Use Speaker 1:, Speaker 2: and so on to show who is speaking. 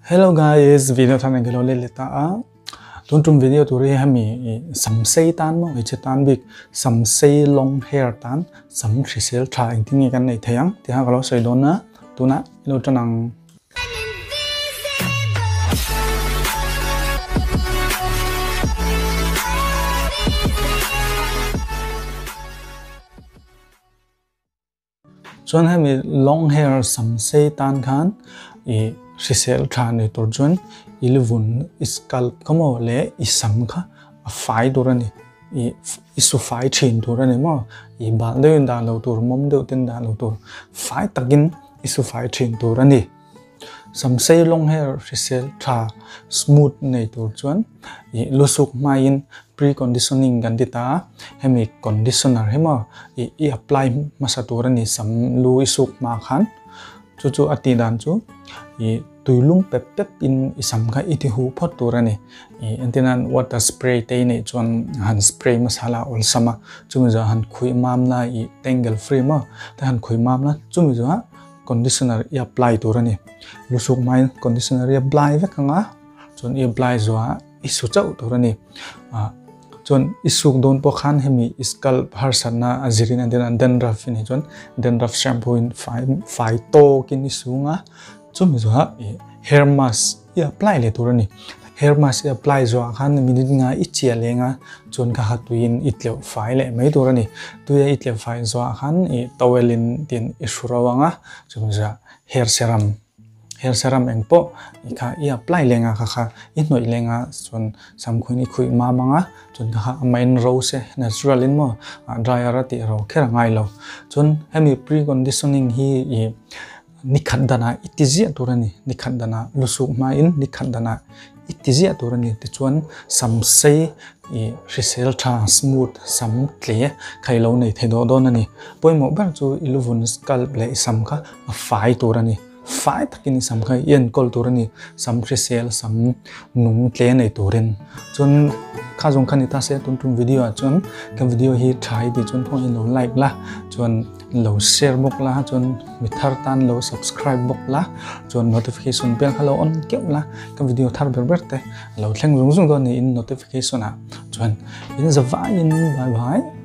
Speaker 1: Hello guys, video thar nen ka lo let leh ta a. Tun tum video tur hi hemi sam sei tan maw hmeichhe tan bik sam sei long hair tan sam hrisel tha engtin nge kan neih theih ang tih kha ka lo sawi dawn a, tunah i lo tan ang. Chuan hemi long hair sam sei tan khan ih hrisel tha nei tur chuan i lu vun i scalp kha maw leh i sam kha a fai tur a ni ih i su fai thin tur a ni maw ih bal deuhin dah lo tur mawm deuh ten dah lo tur fai takin i su fai thin tur a ni. Sam sei long hair hrisel tha smooth nei tur chuan ih lusuk hmaiin pre conditioning kan ti ta a, hemi conditioner hi maw ih i apply hmasa tur a ni sam lu i suk hma khan chu chu a tih dan chu ih tui lum pep pep in i sam kha i ti huh phawt tur a ni ih entir nan water spray te i neih chuan han spray hmasa la awlsam a chumi zawh han khuih mam la ih tangle free maw te han khuih mam la chumi zawh Conditioner i apply tur a ni. Lusuk hmain conditioner i apply vek ang a, chuan i apply zuah i su chauh tur a ni. Ah chuan i suk dawn pawh khan hemi i scalp harsatna a zirin a den a, dandruff i nih chuan dandruff shampoo in fai fai tawkin i su ang a, chumi zuah i hair mask i apply leh tur a ni. Hair mask i apply zuah khan minute nga i chiah leng a, chuan kha kha tuiin i tleuh fai leh mai tur a ni. Tuia i tleuh fai zuah khan i towel in tin i hru ro ang a, chumi zuah hair serum, hair serum eng pawh i kha i apply leng a kha kha i hnawih leng a, chuan samkhuin i khuih mam ang a, chuan kha kha amah in ro se natural in maw dryer a tih ro kher a ngai lo. Chuan hemi pre conditioning hi i Ni khat danah i ti ziah tur a ni. Ni khat danah lusuk hmain ni khat danah i ti ziah tur a ni. Tichuan sam sei i hrisel tha, smooth, sam tle kha i lo nei thei dawh dawn a ni. Pawimawh ber chu i luvun scalp leh i sam kha a fai tur a ni. Fai takin i sam kha i enkawl tur a ni. Sam hrisel, sam nung tle nei turin. Chuan kha zawng kha ni ta se tun tum video ah chuan ka video hi tha i tih chuan khawngaih in lo like la chuan lo share bawk la chuan mi thar tan lo subscribe bawk la chuan notification bell kha lo on keuh la ka video thar ber ber te lo thleng zung zung dawn niin notification ah chuan in zavaiin bye bye.